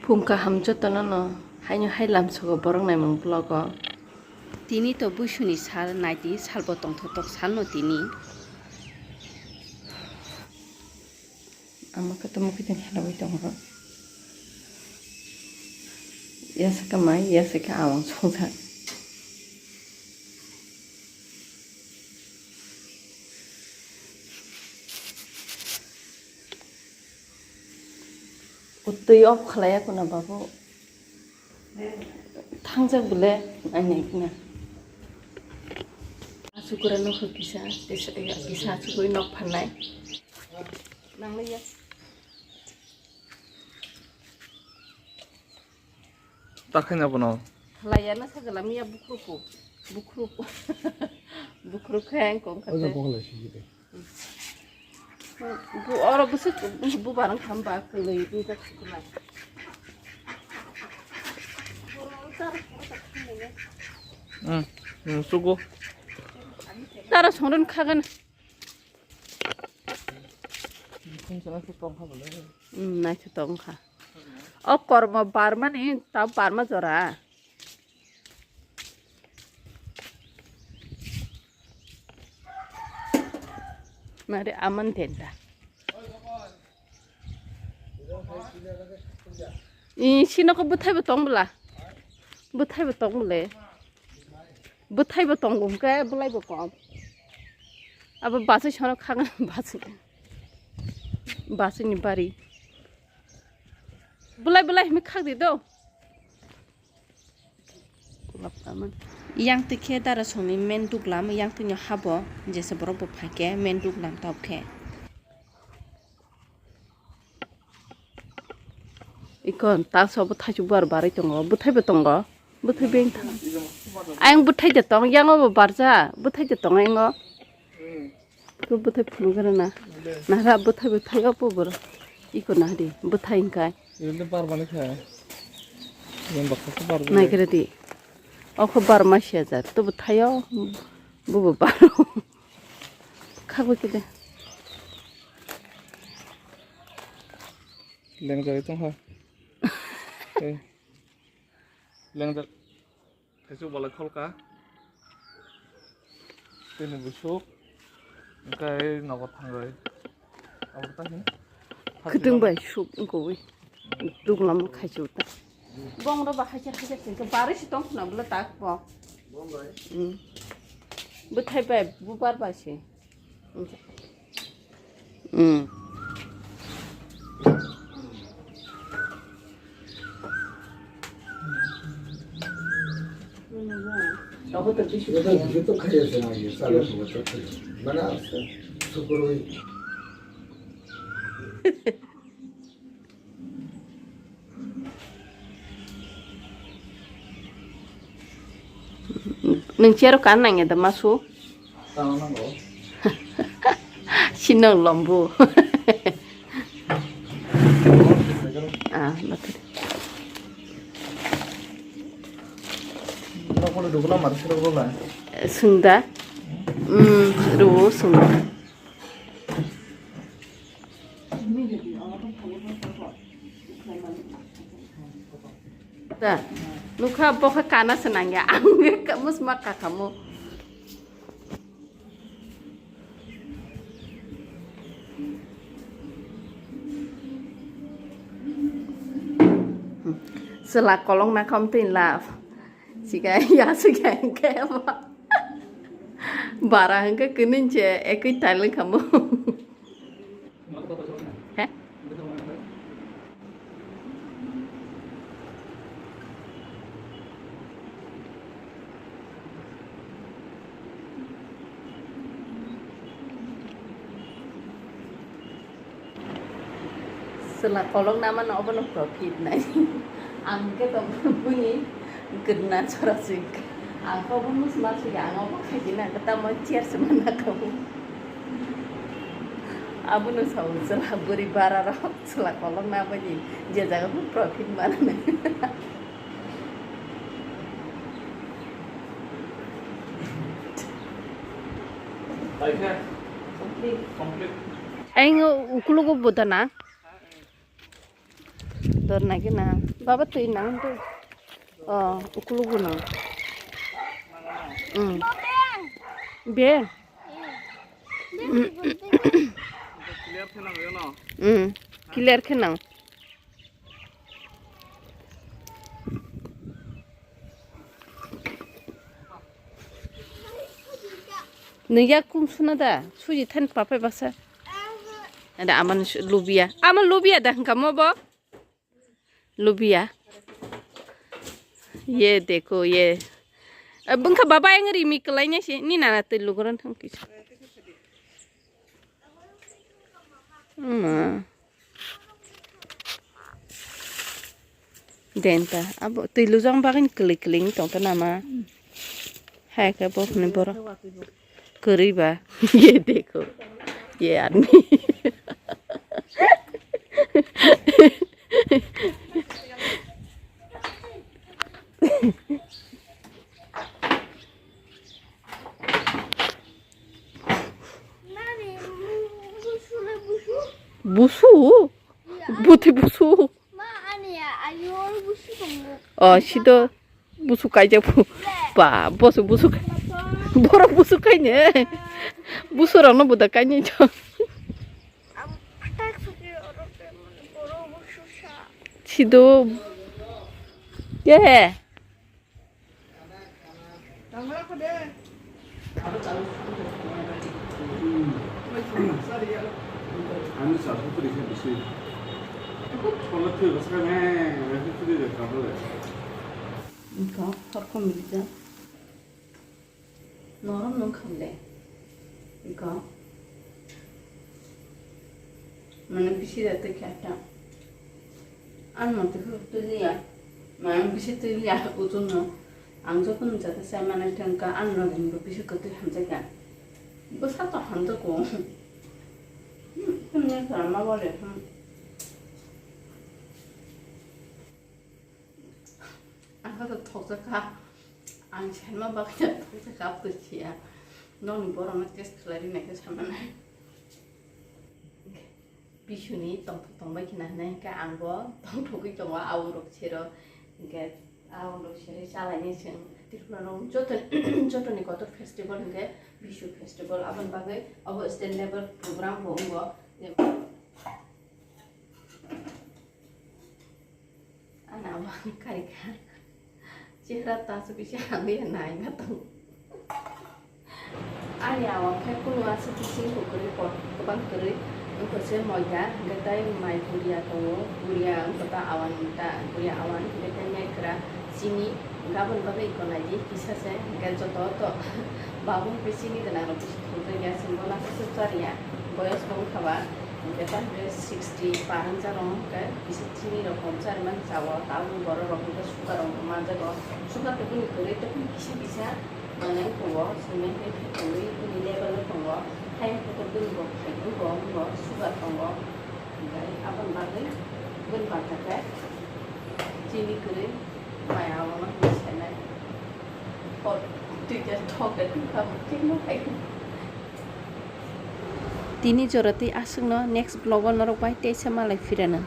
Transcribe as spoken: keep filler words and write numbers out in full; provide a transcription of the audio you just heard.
Phung kaham jotono no haino hai lamsogo borok naimung vlog o. Tini to buisuni sal naidi, salbo tongthok tok salno tini. Ama khe tomo khe tini helogwi tongo. Yasaka mai, yasaka awang songsa. Twi off khlaiya kuna babu. Thangjak bole, nainai kina. Asukura nokha kisa, kisa, kisa asukuri nok phanai. Nangliya. Ta khaina bono. Khlaiya na sajala miya bukhruku. Bukhruku. Bukhruku ang kong Ojo khate. Bokla sijide. Bu oro busuk bubar ang khamba kwlwi ni ta khukla. Hmm, hmm, sugo. Tara songren khagan. Hmm, naithotok wngkha. O kormo barmani ta barma jora. Nare aman tenda. I sino ko bwthai bo tong bwla. Bwthai bo tong bwle. Bwthai bo tongo hwnkhe bwlai bo kom. Abo bachai sono khagan bachai. Bachai ni bari. Bwlai bwlai himi khak di do. Yang twi khe dara songni main duglam, yang twi no habo, jesa borok bo phai khe main duglam tok khe. Ikon taso bwthai se buar barwi tongo, bwthai bo tongo, bwthai beng thang. Ayang bwthai de tong, yang bo barja, bwthai de tong ayang o. To bwthai phunuk rwna. Nahra bwthai bwthai o po bwrw. Iko nahdi bwthai hwnkhe. Ibe barmani kha. Ibe baksa khe barmani. Naikhe rwdi. O khe barma se hajar. To bwthai o bubo baro. Khagwi khe de. Lengjagwi tongkha. Lengjak. Thaichuk balai kholka. Tini busuk. Engkai nogo thangroi. Abo ta hin. Khwtwng bai suk wngkoi. Duglam khaichuk ta. Bong ro ba hajar hajar tengke baroi si tong khna bwla tak bo. Hmm. Bwthai bai bubar bai se. Hmm. Nwng chair o kan nangya da masu? Tamo nango. Sinong lombu. Ah, bathari. Nokole dugula mar sirok rola. Sungda. Hmm, ruo sungda. Da, nukha bokha kana se nangya, ang ka-, musma kakamu. Sela kolong na kham tin love. Siga ya siga ke ba. Bara hwnkhe kwnwi se ekwi tailwng khamu. He? Chwla kolok namano obono profit nai. Ang khe tong bini gwnna chora swi. Ang khe obo musma swi ang obo khaidi na khe tamo chair se mana khabu. Abono sao chwla bwrwi bara rok chwla kolok na bini je jaga bo profit mana nai. Complete. Complete. Ang ukulugo bodana. Dor nai gana. Baba twi nang tu. Oh, ukulugu nang. Hmm. Be. Hmm. Clear khe nang. Nung yak kum suna da, suji than papai basa. Ada aman su-, lubia. Aman lubia da hingka mo bo? Lubia. Ye deko, ye. Eh, bungkha baba yang rimi kelainya sih. Ni nana tui luguran thang kis. Ma. Denta, abo twi lujang bagwi kwlwi kwlwi wng tongkha nama? Hai khe bo hwnwi borok kwrwi ba. Ye dekho. Ye admi. Busu? Buti busu. Ma, ani ya, ayo, busu tongo. Oh, sido busu kaijak bu. Ba, bosu busu kai-, borok busu kaine. Busu rokno buda kaine chong. Abo phatak suki oro ke mane borok busu sa. Sido. Ye. Ani sa putri khe bisi. Phola thwi bwskango, he, he, putri de kabole. Wngkha, horkon rijak. Norom nung khamle. Wngkha. Mane bisi da twi khe ta. Ang mati phuru twi liya. Mane bisi twi liya, ujung no. Ang joto ni jata sai mane thengka, ang no ring bo bisi kwtwi hamjakya. Bwsa to hamjago. Hmm, hmm, ne kha ma bole, hmm. Ang kha to thokjakha. Ang senma bagwi thokjakha, abtwi siya. Nokni borokno test khlai rinai khe samanai. Bisuni tongthok tongbai khina hinai hwnkhe ang bo tongthogwi tongo, aurok sero hwnkhe aurok sero chalainai chwng Tripura rok joto, jotoni kotor festival hwnkhe Bisu festival, aboni bagwi abo state level program bo wngo. Ani awang karikha. Chehra tasu kisa hamya nai ma tong. Ani awang khe kunu aswk bising kwrwi, pot kwbang kwrwi. Wngkha se moida, hwnkhe tei mai puria tongo. Puria wngkha ta awan ta, puria awan, hwnkhe tei naikhwra chini. Hwnkhe aboni bagwi iko naidi kisa se, hwnkhe joto to babung khe chini gwnang rok bisi thokjak ya, chwng bono aswk chariya. Boyos bo wngkha ba. Hwnkhe ta hwnkhe sixty par wngjago, hwnkhe kisa chini rok kom chari man chao, tabuk borok rok hwnkhe sugar rok manjago, sugar tei bini kwrwi tei kisa kisa manwi tongo, simi hwnkhe khe tongwi bini level o tongo, hai hwnkhe bini bo phaikhe bo wngo sugar tongo, hwnkhe aboni bagwi bini banta khe chini kwrwi maya o no hwnwi sanai. Hor twi khe thok khe thwkha bo thikno hai. Tini jora tei aswkno next vlog o norok bai teisa malai phirano.